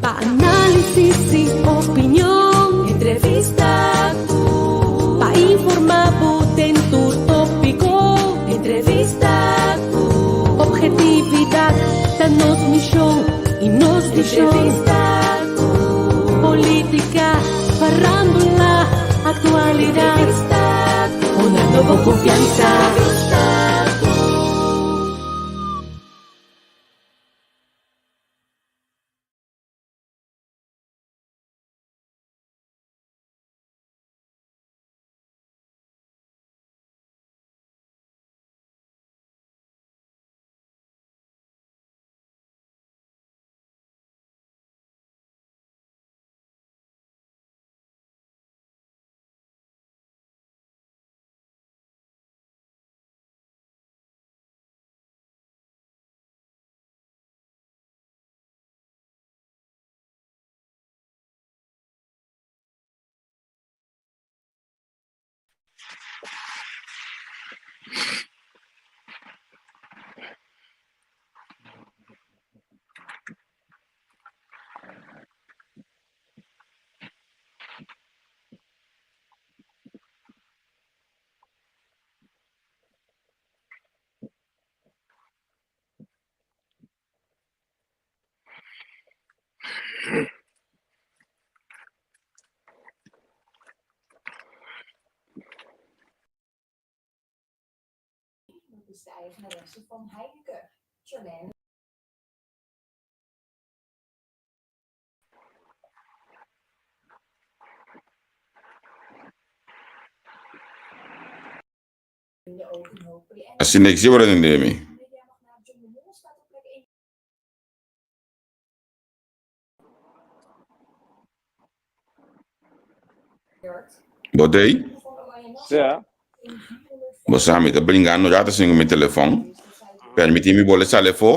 Pa análisis i opinion. Entrevista ku. Pa informá bo den tur tópiko. Entrevista ku. Obhetividat ta nos mishon i nos vishon. Entrevista ku. Polítika, farándula, aktualidat. Entrevista ku. Honrando bo konfiansa. Entrevista ku. Dat is de eigenaresse van Heineken, Charlène. Asina ki si bo ta tende mi. Bo ta ei? Sea. Bo sa mi ta bringando rato asin ku mi telefòn. Permití mi bole sali afó.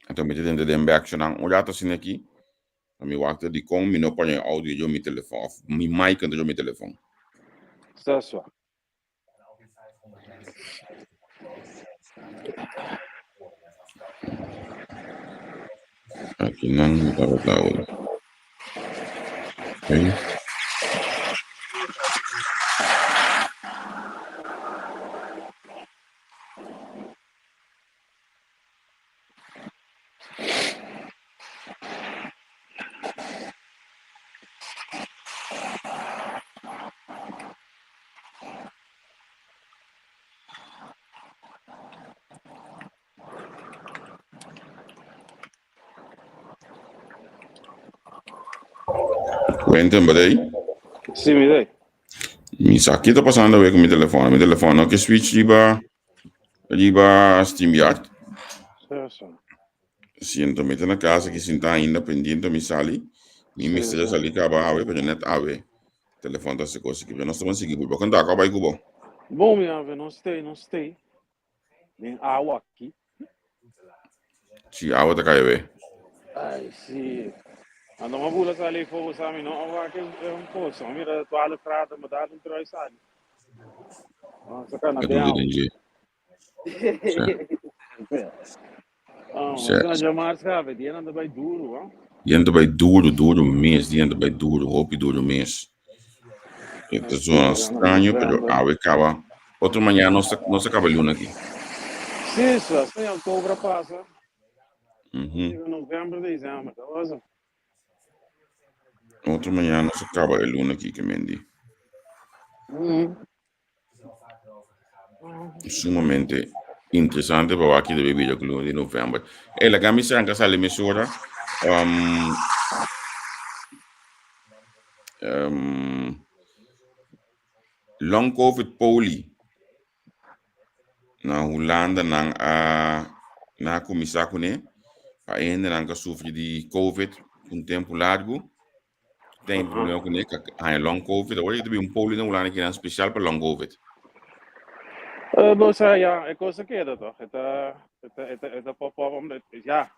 Anto mi ta tenta den bèk shonnan un rato asin aki. Mi wak ta dikon mi no pone audio riba mi telefòn òf mi mic riba mi telefòn. Sa sua. Aki nan mi tabata awor. Okay. Quentin, bo ta ei? Sí, mi ta ei. Mi sa ki ta pasando awe ku mi telefòn. Mi telefòn no ke switch riba riba StreamYard. Siento mi ta na casa ki sinta ainda pendiente mi sali. Mi mester a sali kaba awe, pero net awe telefòn ta hasi kos aki. Pero nos ta ban sigui bo. Bo kanta ku a bai ku bo? Bon mi ave, nos stay, nos stay. Den awa aki. Si, awa ta kai awe. Ai, si. Anto mi a bula sali afó, bo sa mi no a wak e un kos. Mi mira 12 graden, mi a dal un trui sali. Nos a kana den awa. Oh, Sa- sa djamars gabe, dia nan ta bai duro, ha? Dia ta bai duro, duro mes, dia ta bai duro, hopi duro mes. E ta zona straño, pero awe kaba. Otro mañana nos ta, nos ta kaba luna aki. Sí, so, hasta en octubre pasa. Mhm. November, december, dat was het. Otro mañana nos ta kaba e luna aki, ke men di. Sumamente interesante pa wak debe bira ku luna di november. Ey, laga mi sanka sali mesora. Um, um, long COVID poli na Hulanda nan a nan a kuminsá kuné pa e hendenan ku a sufri di COVID un tempu largu. Tem problema ku ne, haña long COVID. Awor ta bin un poli na Hulanda kinan special pa long COVID. Bo sa, ja, e cosa keda toch. E ta, e ta, e ta, e ta pop up omdat, ja.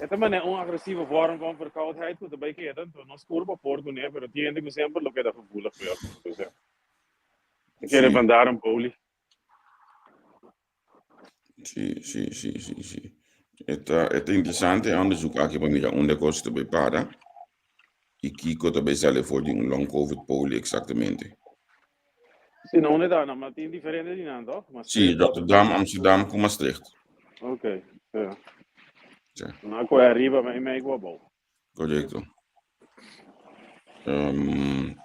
E ta mane un agresieve vorm van verkoudheid ku ta bai keda. Enton nos kurpa por kuné, pero tin hende ku semper lo keda gevoelig voor. Dus ja. E kere vandaar un poli. Sí, sí, sí, sí, sí. E ta, e ta interesante e onderzoek aki pa mira unda kos ta bai para i kiko ta bai sali for di un long covid poli eksaktamente. Si, na unda ta? Na ma tin diferente di nan, toch? Si, Maastricht, Rotterdam, Amsterdam ku Maastricht. Ok, ja. Ja. Na ku ariba, mei mei ku abou. Korekto. Um,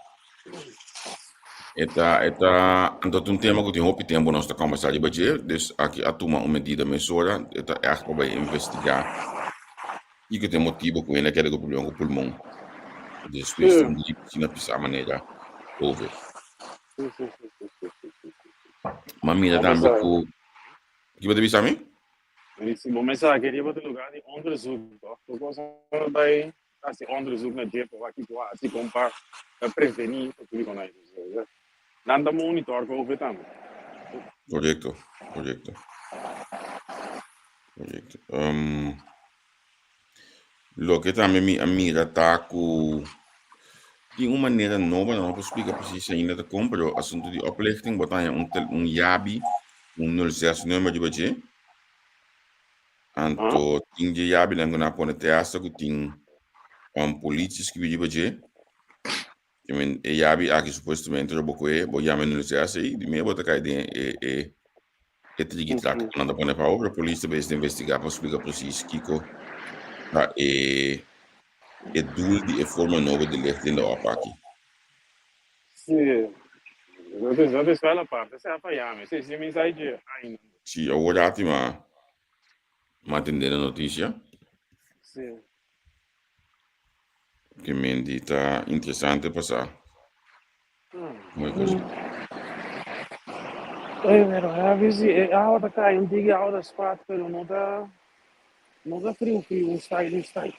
e ta, e ta, anto ta un tema ku tin hopi tempu nos ta kombersá riba dje, dus aki a tuma un medida mesora, e ta ègt pa bai investigá kiko ta e motibu ku hende a keda ku problema ku pulmon despues di un grip asina pisá manera covid. M'a mira tambe ku, ki bo ta bisa mi? Si bo mester a riba ta lugar di onderzoek toch? Tur cosa no bay haci onderzoek na dje pa wak kico haci con pa preveni pa tur con ay. Nan ta monitor covid tambe. Correcto, correcto. Correcto. Um, loke tambe mi a mira ta cu tin un manera nobo, no por splica precies ainda ta con, pero asunto di oplichting, bo ta haña un, un yabi, un 06 nummer riba dje. Anto tin dje yabinan ku nan a pone te hasta ku tin un politie skibi riba dje. I men e yabi aki supuestamente lo bo kohe, bo yama e 06 ei, di mei bo ta kai den e e e triki trak ku nan ta pone pa bo, pero polis ta bezig ta investigá pa splika presis kiko ta e e doel di e forma nobo di lichting de op aki. Sí, dat is, dat is wel apart. Esei a faya mi. Sí, sí, mi sa dje ainda. Sí, awor dati ma ma tende na noticia. Sí. Ke men di ta interesante pa sa. Mooi cosa. Oye, pero heavy sí. E awa ta kai un tiki, awa ta spat, pero no ta no ta friu friu, un style, un style.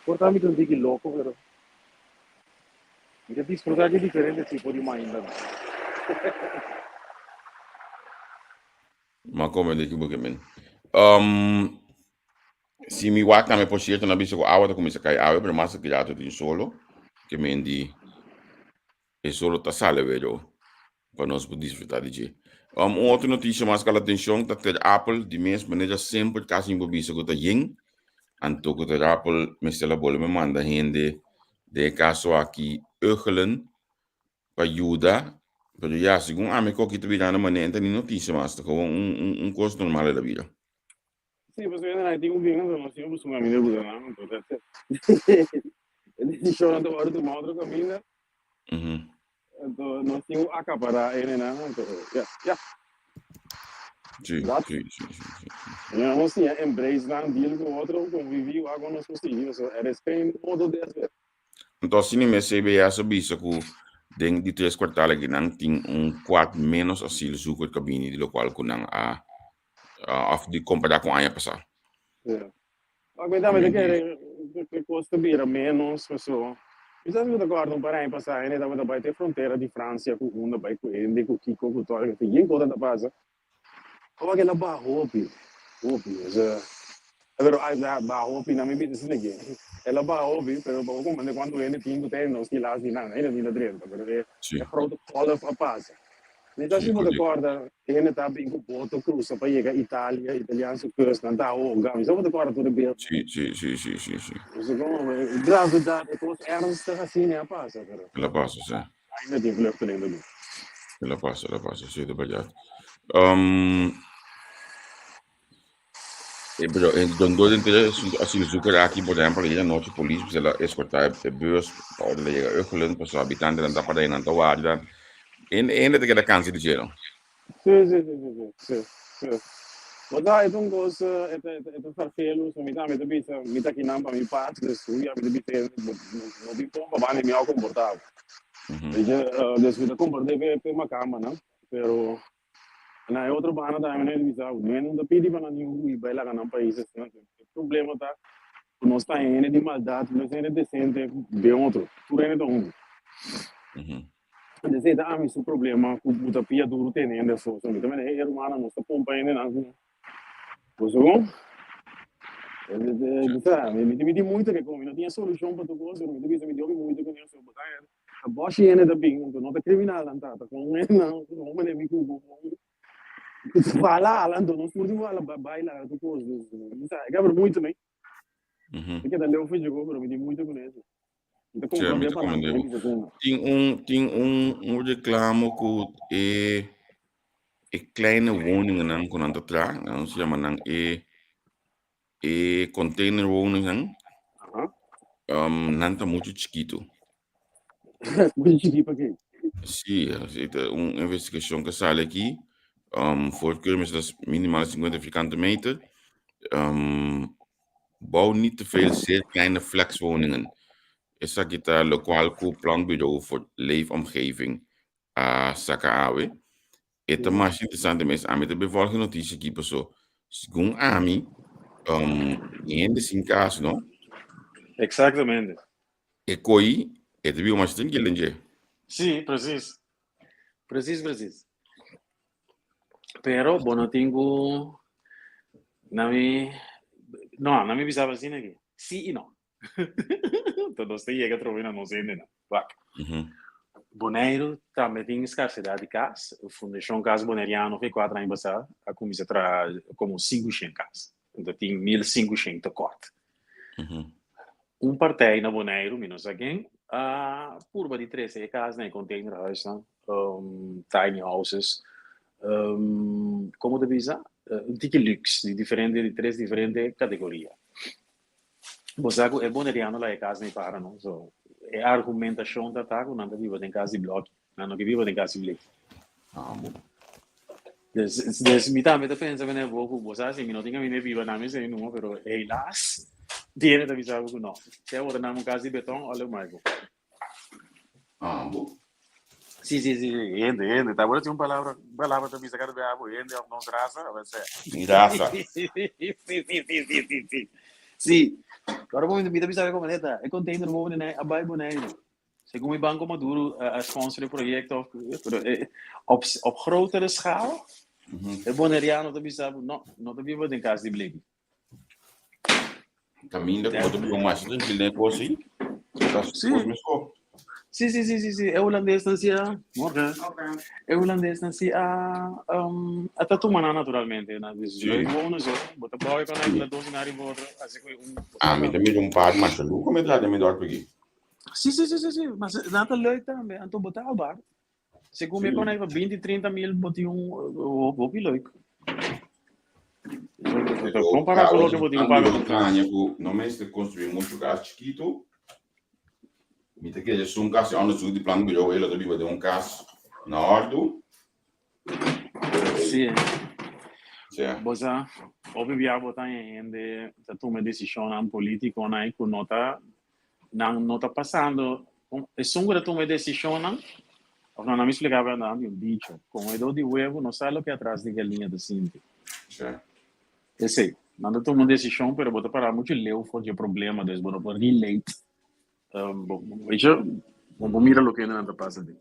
Por ta mi ta un tiki loko, pero mi ta disfruta di diferente tipo di mainta. Ma come di ki men. Um, si mi wak tambe por cierto na bisa ku awa ta kuminsa kai awe, pero mas ki rato tin solo, ke men di e solo ta sale wero pa nos por disfruta di dje. Um, un otro noticia mas kala atencion ta Ter Apel di mes manera semper casi mi por bisa ku ta yen, anto ku Ter Apel mester la bolbe manda hende den e caso aki Ugelen pa yuda, pero ya segun ami koki ta birando manera ta ni noticia mas, ta gewoon un un un cos normal el a bira. Sí, pasobra hende nan tin un bien anto nos tin un kustumber mi ta gusta nan anto that's it. E desishonnan ta wòrdu tumá otro kaminda, anto nos tin ku akapará hendenan anto ya, ya. Sí, Dat. sí, sí, sí, sí, sí. Ya nos siña embrace nan, deal ku otro, konviví wak ku nos por sigui, pasobra er is geen modo de hacer. Anto asina mes CBS a bisa ku den di tres kwartal aki nan tin un kwart ménos asielzoeker ku a bini di lokual ku nan a òf di kompará ku aña pasá. Ja. Maar ik weet dat kere e kos ta bira ménos paso mi sa si bo ta kòrda un par aña pasá hende tabata bai te frontera di Fransia ku unda bai ku hende ku kiko ku tòg ku yen kos ta pasa. Awa kila baha hopi, hopi. Osea, pero ay da baha hopi na mi bida asina ke. El a baha hopi, pero pa bo comprende cuanto hende tin cu ta e nos kilas di nan, hende tin ta drenta, pero e Sí. e grote golf a pasa. Mi ta Sí, si bo ta correcto. corda, hende ta bin cu boto cruza pa yega Italia, Italiaanse kust, nan ta ahoga. Mi sa bo ta corda tur e beeld. Sí, sí, sí, sí, sí, sí. Osea, como e gravedad, e cos ernstig asina a pasa, pero. El a pasa, sí. Ainda tin vluchtelingen ta bin. El a pasa, el a pasa, sí, ta berdad. Um, eh, pero eh, don door den asielzoeker aki, por ejemplo, ayer anoche polis pues, la escortar e bus pa ora la llega Euchelen, pues habitantenan ta para nan ta warda. En en te queda cansa di dje, no? Sí, sí, sí, sí, sí, sí, sí. Bo ta, e ta un kos, e ta, e ta, e ta ferfelu, so mi tambe ta bisa, mi ta kinan pa mi pas, dus hui mi ta bisa hende, bo no tin pompa banda mi a komportá bo. Weet je, dus mi ta komparté pe, pe makamba nan, pero na e otro banda tambe mi ta bisa, mi no ta pidi pa nan ni hui bai laga nan pais asina, e problema ta ku nos ta hende di maldat, nos hende desente den otro, tur hende ta huntu. Esei ta ami su problema ku bo ta pia duru tene hende afó. So mi ta mira hey hermana nos ta pompa hendenan ku bo sa kon? Sa mi mi tin moeite ke kon mi no tin e solushon pa tur kos pero mi ta bisa mi tin hopi moeite ku nan so bo ta ta bòshi hende ta bin anto no ta kriminal nan ta ta kon hendenan ku no manera mi ku bo. Hala, hala, anto nos tur tin ku hala baila tur kos. Dus, mi sa, e kebra muito men. Mi keda leu físico, pero mi tin muito ku eso. Mi ta Sí, mi comprende ta pa nan, comprende mi bo. bisa kon. Tin un reclamo ku e kleine woningennan ku nan ta traha, nan se yama nan e containerwoningen, nan ta muchu chikitu. Muchu chikí pa ke? Sí, así ta un investigashon ku sali aki, voorkeur mester ta minimaal 50 vierkante meter, bouw niet te veel zeer kleine flexwoningen. Esaki ta lokual ku Planbureau voor Leefomgeving a saka awe. E ta mas interesante mes. Ami ta be volg e noticia aki paso segun ami hende sin cas no. Exactamente. E koi e ta biba mas trankil den dje. Sí, precies. Precies, precies. Pero bo no tin ku na mi no, na mi bisaba asina aki. Sí i no. Enton nos ta yega atrobe na nos hendenan. Wak. Boneiru tambe tin skarsedat di kas. Fundashon Kas Boneriano fe kuater aña pasá a kuminsá traha komo 500 kas. Enton tin 1500 tekort. Un partij na Boneiru, mi no sa ken, a purba di trese e kas na e containerhuisnan, tiny houses, komo ta bisa? Un tiki lùks di diferente di tres diferente kategoria. Bo sa ku e boneriano laga e kas ni para no. So e argumentashon ta ta ku nan ta biba den kas di blòki, nan no ke biba den kas di bleki. Ah, bon. Des, des mi tambe ta pensa mene bo ku bo sa si mi no tin kaminda di biba na mi esei numa, pero helaas tiene ta bisa bo ku no. Sea bo ta nan un kas di beton o leu mai bo. Ah, bon. Sí, sí, sí, sí. Hende, hende. Ta bueno si un palabra, un palabra ta bisa cada vez abo hende of nos raza, a veces. Mi raza. Sí, sí, sí, sí, sí, sí, sí. Sí. Ahora momento mi ta bisa como neta, e container wonen na a bai Bonaire. Segun mi Banco Maduro a sponsor e proyecto of, pero op grotere schaal, e Bonaireano ta bisa no, no ta biba den cas di bleki. Caminda ku bo ta biba masha trankil den e kos ei. Ta Sí. kos meskó. Sí, sí, sí, sí, sí. E hulandesnan sí a, morgen. E hulandesnan sí a, a ta tuma nan naturalmente. Nan dice, Sí. leuk wonen zo. Bo ta bouw e konai la dos na riba otro. Así ku un. Ami ta mira un par masha luko mi traha den mi dorp aki. Sí, sí, sí, sí, sí. Maar nan ta leuk tambe. Anto bo ta albaar. Segun mi kon pa 20, 30 mil bo tin un hopi leuk. Compara cu loke bo tin paga pa casa. Cu no mester construi mucho cas chikito. Mi ta kere esun cas di onderzoek di plan bureau elo ta biba den un cas na ordu. Sí. Sí. Bo sa, hopi bia bo ta hende ta tuma decisionnan politiconan cu no ta nan no ta pasando, esun ku ta tuma e desishonnan, òf no, nan mi splika bo nan di un dicho, komedó di huevo no sa loke atras di galiña ta sinti. Esei, nan ta tuma un desishon pero bo ta para muchu leu for di e problema, dus bo no por relate, bo, weet je, bo por mira loke nan ta pasa den.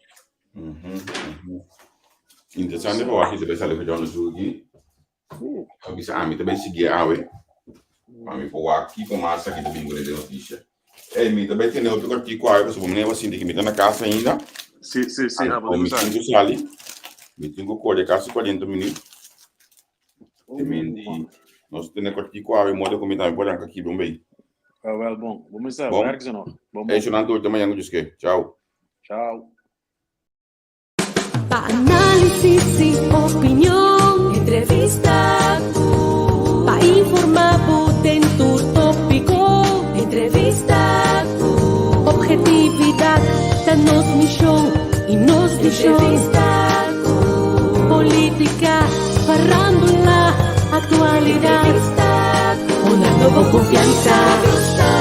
Interesante pa wak si ta bai sali ku John Suzuki. A bisa ami ta bai sigui awe. Pa mi por wak kiko mas aki ta bin ku den notisia. Ey, mi ta bai tene otro kòrtiku awe pasobra mi no sinti ku mi ta na kas ainda. Sí, sí, sí, abo Mi tin ku sali. Mi tin ku kore kasi 40 minüt. Te men di nos tene kòrtiku awe moda ku mi tambe por ranka kibra un bei. Ah, wel bon. Bo mester Bon. werk ze nog. Bon, Ey, bon. shonan tur, te mañan ku Dios ke. Chao. Chao. Pa análisis y opinion, entrevista ku. Pa informa bo den tur tópiko, entrevista ku. Objetividad ta nos mishon y nos vishon. Entrevista ku. Polítika, farándula, aktualidat. Entrevista ku. Honrando bo konfiansa. Entrevista.